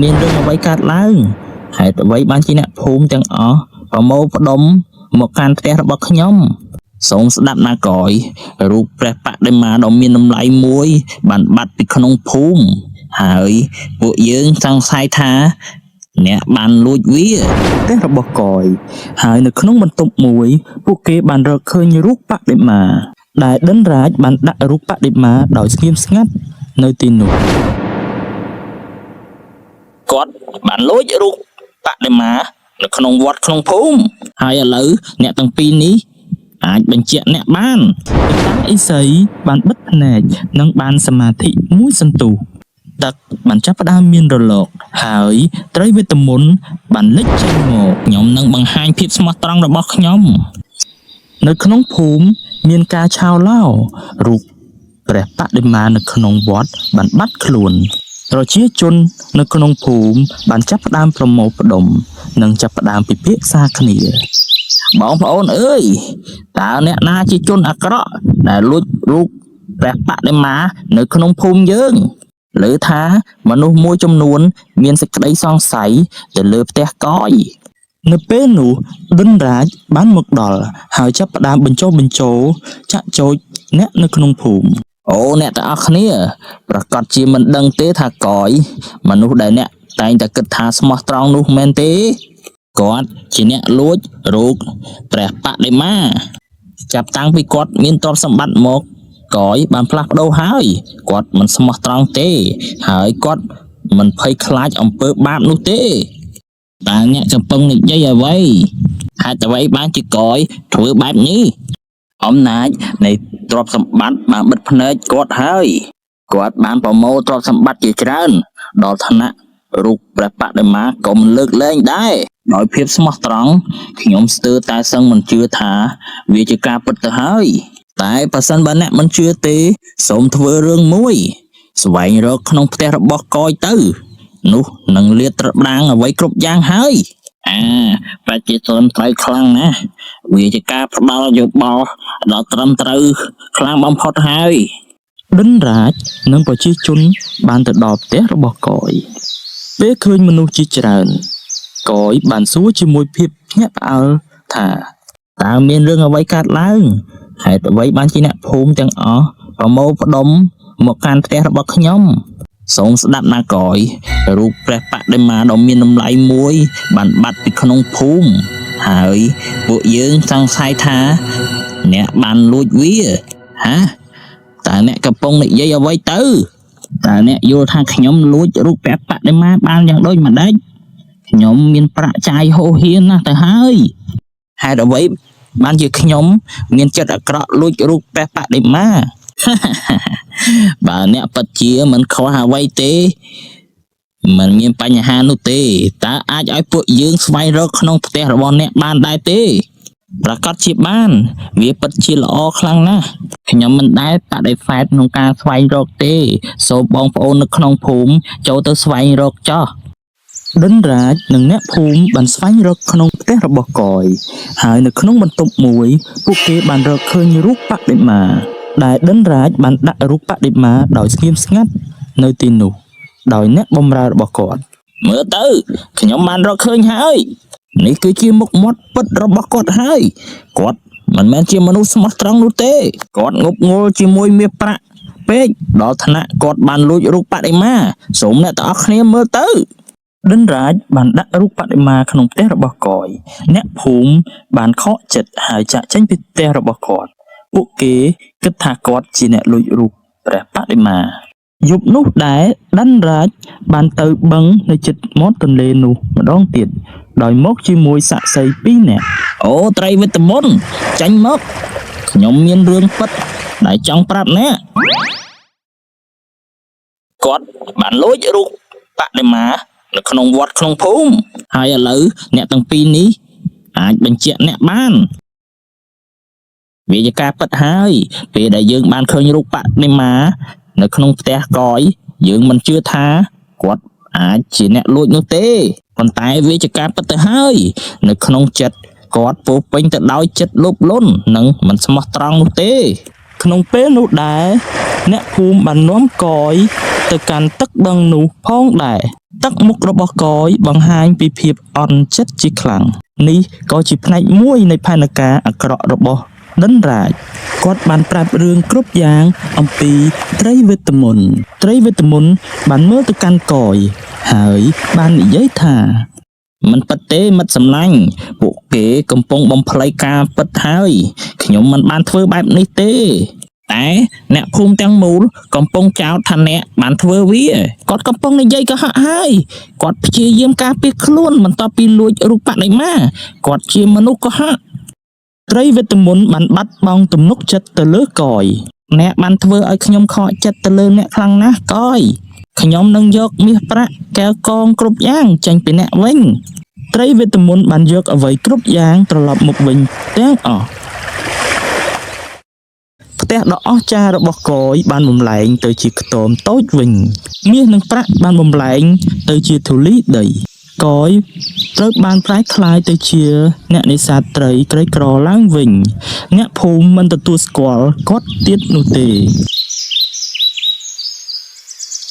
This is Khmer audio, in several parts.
មានរឿងអ្វីកើតឡើងហេតុអ្វីបានជាអ្នកភូមិទាំងអស់ប្រមូលផ្ដុំមកកាន់ផ្ទះរបស់ខ្ញុំសូមស្ដាប់ណាកយរូបព្រះបដិមាដ៏មានតម្លៃមួយ បានបាត់ពីក្នុងភូមិហើយពួកយើងសង្ស័យថា អ្នកបានលួចវាផ្ទះរបស់កយហើយនៅក្នុងបន្ទប់មួយ ពួកគេបានរកឃើញរូបបដិមា ដែលដិនរាជបានដាក់រូបបដិមាដោយស្ងៀមស្ងាត់នៅទីនោះគាត់បានលួចរូបបដិមានៅក្នុងវត្តក្នុងភូមិហើយឥឡូវអ្នកទាំងពីរនេះអាចបញ្ជាក់អ្នកបានតាអ៊ីសីបានបិទភ្នែកនិងបានសមាធិមួយសន្ទុះទឹកបានចាប់ផ្ដើមមានរលកហើយត្រីវេទមន្តបានលេចចេញមកខ្ញុំនឹងបង្ហាញភាពស្មោះត្រង់របស់ខ្ញុំ នៅក្នុងភូមិមានការឆោឡោរូបព្រះបដិមានៅក្នុងវត្តបានបាត់ខ្លួនប្រជាជននៅក្នុងភូមិបានចាប់ផ្ដើមប្រមូលផ្ដុំនិងចាប់ផ្ដើមពិភាក្សាគ្នាបងប្អូនអើយតើអ្នកណាជាជនអាក្រក់ដែលលួចរូបព្រះបដិមានៅក្នុងភូមិយើងឬថាមនុស្សមួយចំនួនមានសេចក្តីសង្ស័យទៅលើផ្ទះកយ នៅពេលនោះដិនរាជបានមកដល់ហើយចាប់ផ្ដើមបញ្ចុះបញ្ចូលចាក់ចោចអ្នកនៅក្នុងភូមិអូអ្នកទាំងអស់គ្នាប្រកាសជាមិនដឹងទេថាកយមនុស្សដែលអ្នកតែងតែគិតថាស្មោះត្រង់នោះមែនទេគាត់ជាអ្នកលួចរូបព្រះបដិមាចាប់តាំងពីគាត់មានទ្រព្យសម្បត្តិមកកយបានផ្លាស់ប្ដូរហើយគាត់មិនស្មោះត្រង់ទេ ហើយគាត់មិនភ័យខ្លាចអំពើបាបនោះទេ តើអ្នកកំពុងនិយាយអ្វីហេតុអ្វីបានជាកយធ្វើបែបនេះអំណាចនៃទ្រព្យសម្បត្តិបានបិទភ្នែកគាត់ហើយគាត់បានប្រមូលទ្រព្យសម្បត្តិជាច្រើនដល់ថ្នាក់រូបព្រះបដិមាក៏មិនលើកលែងដែរដោយភាពស្មោះត្រង់ខ្ញុំស្ទើរតែសឹងមិនជឿថាវាជាការពិតទៅហើយតែប្រសិនបើអ្នកមិនជឿទេសូមធ្វើរឿងមួយស្វែងរកក្នុងផ្ទះរបស់កយទៅ នោះនឹងលាតត្រដាងអ្វីគ្រប់យ៉ាងហើយអាប្រជាជនត្រូវខ្លាំងណាស់វាជាការផ្ដល់យោបល់ដ៏ត្រឹមត្រូវខ្លាំងបំផុតហើយដិនរាជនិងប្រជាជនបានទៅដល់ផ្ទះរបស់កយពេលឃើញមនុស្សជាច្រើនកយបានសួរជាមួយភាពភ្ញាក់ផ្អើលថាតើមានរឿងអ្វីកើតឡើងហេតុអ្វីបានជាអ្នកភូមិទាំងអស់ប្រមូលផ្ដុំមកកាន់ផ្ទះរបស់ខ្ញុំសូមស្ដាប់ណាកយរូបព្រះបដិមាដ៏មានតម្លៃមួយ បានបាត់ពីក្នុងភូមិហើយពួកយើងសង្ស័យថាអ្នកបានលួចវាហាតើអ្នកកំពុងនិយាយអ្វីទៅតើអ្នកយល់ថាខ្ញុំលួចរូបព្រះបដិមាបានយ៉ាងដូចម្ដេចខ្ញុំមានប្រាក់ចាយហូរហៀនណាស់ទៅហើយហេតុអ្វីបានជាខ្ញុំមានចិត្តអាក្រក់លួចរូបព្រះបដិមា បើអ្នកពិតជាមិនខ្វះអ្វីទេ មិនមានបញ្ហានោះទេតើអាចឲ្យពួកយើងស្វែងរកក្នុងផ្ទះរបស់អ្នកបានដែរទេប្រកាសជាបាន វាពិតជាល្អខ្លាំងណាស់ខ្ញុំមិនដែលបដិសេធក្នុងការស្វែងរកទេសូមបងប្អូននៅក្នុងភូមិចូលទៅស្វែងរកចោះដិនរាជនិងអ្នកភូមិបានស្វែងរកក្នុងផ្ទះរបស់កយហើយនៅក្នុងបន្ទប់មួយពួកគេបានរកឃើញរូបបដិមាដែលដិនរាជបានដាក់រូបបដិមាដោយស្ងៀមស្ងាត់នៅទីនោះ ដោយអ្នកបម្រើរបស់គាត់មើលទៅខ្ញុំបានរកឃើញហើយនេះគឺជាមុខមាត់ពិតរបស់គាត់ហើយគាត់មិនមែនជាមនុស្សស្មោះត្រង់នោះទេគាត់ងប់ងល់ជាមួយមាសប្រាក់ពេកដល់ថ្នាក់គាត់បានលួចរូបបដិមាសូមអ្នកទាំងអស់គ្នាមើលទៅដិនរាជបានដាក់រូបបដិមាក្នុងផ្ទះរបស់កយអ្នកភូមិបានខកចិត្តហើយចាក់ចេញពីផ្ទះរបស់គាត់ពួកគេគិតថាគាត់ជាអ្នកលួចរូបព្រះបដិមា យប់នោះដែរដិនរាជបានទៅបឹងនៅជិតមាត់ទន្លេនោះម្ដងទៀតដោយមកជាមួយសាក្សីពីរនាក់អូត្រីវិទ្យមន្តចាញ់មកខ្ញុំមានរឿងពិតដែលចង់ប្រាប់អ្នកគាត់បានលួចរូបបដិមានៅក្នុងវត្តក្នុងភូមិហើយឥឡូវអ្នកទាំងពីរនេះអាចបញ្ជាក់អ្នកបានវាជាការពិតហើយពេលដែលយើងបានឃើញរូបបដិមានៅក្នុងផ្ទះកយយើងមិនជឿថាគាត់អាចជាអ្នកលួចនោះទេប៉ុន្តែវាជាការពិតទៅហើយនៅក្នុងចិត្តគាត់ពោរពេញទៅដោយចិត្តលោភលន់និងមិនស្មោះត្រង់នោះទេក្នុងពេលនោះដែរអ្នកភូមិបាននាំកយទៅកាន់ទឹកបឹងនោះផងដែរ ទឹកមុខរបស់កយបង្ហាញពីភាពអន់ចិត្តជាខ្លាំងនេះក៏ជាផ្នែកមួយនៃផែនការអាក្រក់របស់ដិនរាជគាត់បានប្រាប់រឿងគ្រប់យ៉ាងអំពីត្រីវេទមន្តត្រីវេទមន្តបានមើលទៅកាន់កយហើយបាននិយាយថា មិនពិតទេមិត្តសម្លាញ់ពួកគេកំពុងបំភ្លៃការពិតហើយខ្ញុំមិនបានធ្វើបែបនេះទេ តែអ្នកភូមិទាំងមូលកំពុងចោទថាអ្នកបានធ្វើវាគាត់កំពុងនិយាយកុហកហើយគាត់ព្យាយាមការពារខ្លួនបន្ទាប់ពីលួចរូបបដិមាគាត់ជាមនុស្សកុហកត្រីវេទមន្តបានបាត់បង់ទំនុកចិត្តទៅលើកយអ្នកបានធ្វើឲ្យខ្ញុំខកចិត្តទៅលើអ្នកខ្លាំងណាស់កយខ្ញុំនឹងយកមាសប្រាក់កែវកងគ្រប់យ៉ាងចេញពីអ្នកវិញ ត្រីវេទមន្តបានយកអ្វីគ្រប់យ៉ាងត្រឡប់មកវិញទាំងអស់ផ្ទះដ៏អស្ចារ្យរបស់កយបានបំលែងទៅជាខ្ទមតូចវិញមាសនិងប្រាក់បានបំលែងទៅជាធូលីដីកយត្រូវបានប្រែក្លាយទៅជាអ្នកនេសាទត្រីក្រីក្រឡើងវិញ អ្នកភូមិមិនទទួលស្គាល់គាត់ទៀតនោះទេ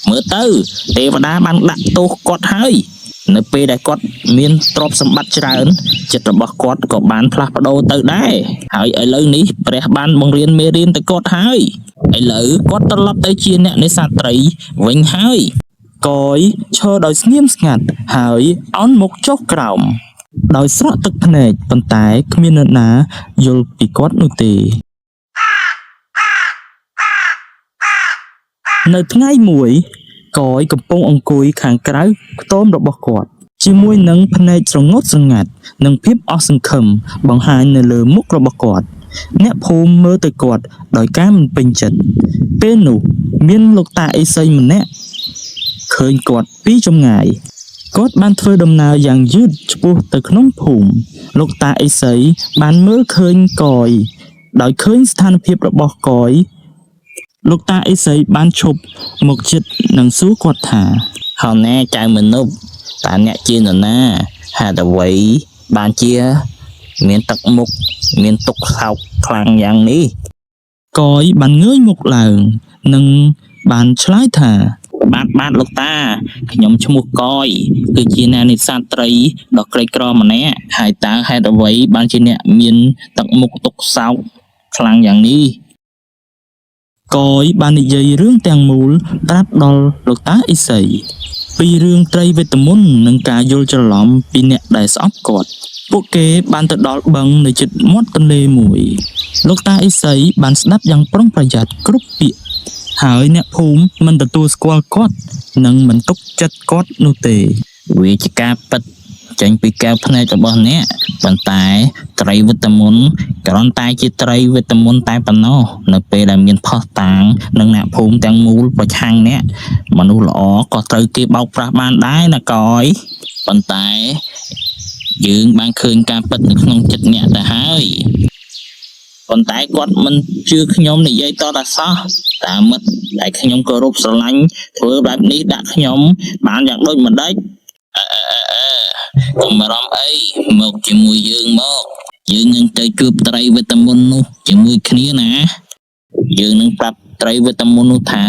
មើលទៅទេវតាបានដាក់ទោសគាត់ហើយ នៅពេលដែលគាត់មានទ្រព្យសម្បត្តិច្រើន ចិត្តរបស់គាត់ក៏បានផ្លាស់ប្ដូរទៅដែរហើយឥឡូវនេះព្រះបានបង្រៀនមេរៀនទៅគាត់ហើយឥឡូវគាត់ត្រឡប់ទៅជាអ្នកនេសាទត្រីវិញហើយកយឈរដោយស្ងៀមស្ងាត់ហើយអោនមុខចុះក្រោមដោយស្រក់ទឹកភ្នែកប៉ុន្តែគ្មាននរណាយល់ពីគាត់នោះទេ នៅថ្ងៃមួយកយកំពុងអង្គុយខាងក្រៅខ្ទមរបស់គាត់ ជាមួយនឹងភ្នែកស្រងត់ស្រងាត់និងភាពអស់សង្ឃឹមបង្ហាញនៅលើមុខរបស់គាត់ អ្នកភូមិមើលទៅគាត់ដោយការមិនពេញចិត្តពេលនោះមានលោកតាអេសីម្នាក់ឃើញគាត់ពីចម្ងាយគាត់បានធ្វើដំណើរយ៉ាងយឺតឆ្ពោះទៅក្នុងភូមិលោកតាអេសីបានមើលឃើញកយដោយឃើញស្ថានភាពរបស់កយ លោកតាអេសីបានឈប់មកចិត្តនិងសួរគាត់ថាហោណែចៅមនុស្សតើអ្នកជានរណាហេតុអ្វីបានជា មានទឹកមុខមានទុក្ខសោកខ្លាំងយ៉ាងនេះកយបានងើយមុខឡើង និងបានឆ្លើយថា បាទបាទលោកតាខ្ញុំឈ្មោះកយគឺជាអ្នកនេសាទត្រីដ៏ក្រីក្រម្នាក់ហើយតើហេតុអ្វីបានជាអ្នកមានទឹកមុខទុក្ខសោកខ្លាំងយ៉ាងនេះ កយបាននិយាយរឿងទាំងមូលប្រាប់ដល់លោកតាអ៊ីសីពីរឿងត្រីវេទមន្តនិងការយល់ច្រឡំពីអ្នកដែលស្អប់គាត់ ពួកគេបានទៅដល់បឹងនៅជិតមាត់ទន្លេមួយ លោកតាអ៊ីសីបានស្ដាប់យ៉ាងប្រុងប្រយ័ត្នគ្រប់ពាក្យហើយអ្នកភូមិមិនទទួលស្គាល់គាត់និងមិនទុកចិត្តគាត់នោះទេ វាជាការពិតចេញពីកែវភ្នែករបស់អ្នកប៉ុន្តែត្រីវិត្តមន្តគ្រាន់តែជាត្រីវិត្តមន្តតែប៉ុណ្ណោះនៅពេលដែលមានផុសតាងនិងអ្នកភូមិទាំងមូលប្រឆាំងអ្នកមនុស្សល្អក៏ត្រូវគេបោកប្រាស់បានដែរណាកយប៉ុន្តែយើងបានឃើញការពិតនៅក្នុងចិត្តអ្នកទៅហើយប៉ុន្តែគាត់មិនជឿខ្ញុំនិយាយតតែសោះតាមមិត្តដែលខ្ញុំគោរពស្រឡាញ់ធ្វើបែបនេះដាក់ខ្ញុំបានយ៉ាងដូចម្ដេច កុំបារម្ភអីមកជាមួយយើងមកយើងនឹងទៅជួបត្រីវេទមន្តនោះជាមួយគ្នាណាយើងនឹងប្រាប់ត្រីវេទមន្តនោះថា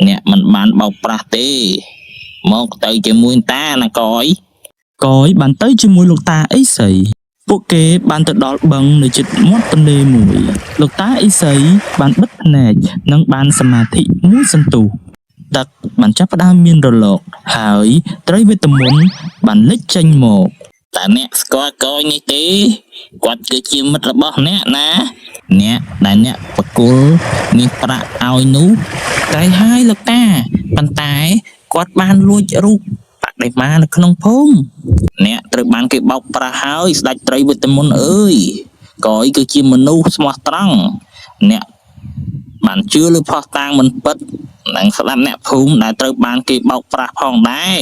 អ្នកមិនបានបោកប្រាស់ទេ មកទៅជាមួយតាណាកយកយបានទៅជាមួយលោកតាអេសីពួកគេបានទៅដល់បឹងនៅជិតមាត់ទន្លេមួយលោកតាអេសីបានបិទភ្នែកនិងបានសមាធិមួយសន្ទុះទឹកបានចាប់ផ្ដើមមានរលកហើយត្រីវេទមន្តបានលេចចេញមកតើអ្នកស្គាល់កយនេះទេគាត់គឺជាមិត្តរបស់អ្នកណាអ្នកដែលអ្នកបកគលមានប្រាក់ឲ្យនោះត្រូវហើយលោកតាប៉ុន្តែគាត់បានលួចរូបបដិមានៅក្នុងភូមិអ្នកត្រូវបានគេបោកប្រាស់ហើយស្ដេចត្រីវិត្តមន្តអើយកយគឺជាមនុស្សស្មោះត្រង់អ្នកបានជឿលើផុសតាងមិនពិតនិងស្ដាប់អ្នកភូមិដែលត្រូវបានគេបោកប្រាស់ផងដែរ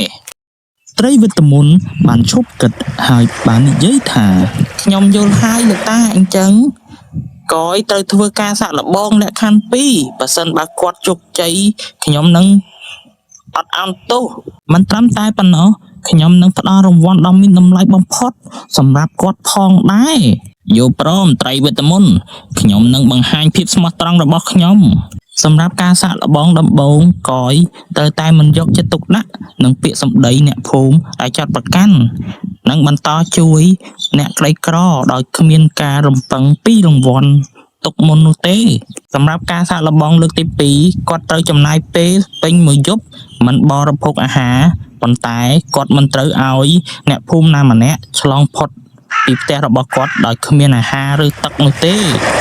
ត្រីវិត្តមន្តបានឈប់គិតហើយបាននិយាយថាខ្ញុំយល់ហើយលោកតាអញ្ចឹងកយត្រូវធ្វើការសាក់លបងលក្ខខណ្ឌ2បើសិនបើគាត់ជោគជ័យខ្ញុំនឹងអត់អោនទោសមិនត្រឹមតែប៉ុណ្ណោះខ្ញុំនឹងផ្ដល់រង្វាន់ដ៏មានតម្លៃបំផុតសម្រាប់គាត់ផងដែរយល់ព្រមត្រីវិត្តមន្តខ្ញុំនឹងបង្ហាញភាពស្មោះត្រង់របស់ខ្ញុំ សម្រាប់ការសាកល្បងដំបូងកយត្រូវតែមិនយកចិត្តទុកដាក់នឹងពាក្យសម្ដីអ្នកភូមិដែលចោទប្រកាន់និងបន្តជួយអ្នកក្រីក្រដោយគ្មានការរំពឹងពីរង្វាន់ទុកមុននោះទេ សម្រាប់ការសាកល្បងលើកទី2គាត់ត្រូវចំណាយពេលពេញមួយយប់មិនបរិភោគអាហារប៉ុន្តែគាត់មិនត្រូវឲ្យអ្នកភូមិណាម្នាក់ឆ្លងផុតពីផ្ទះរបស់គាត់ដោយគ្មានអាហារឬទឹកនោះទេ។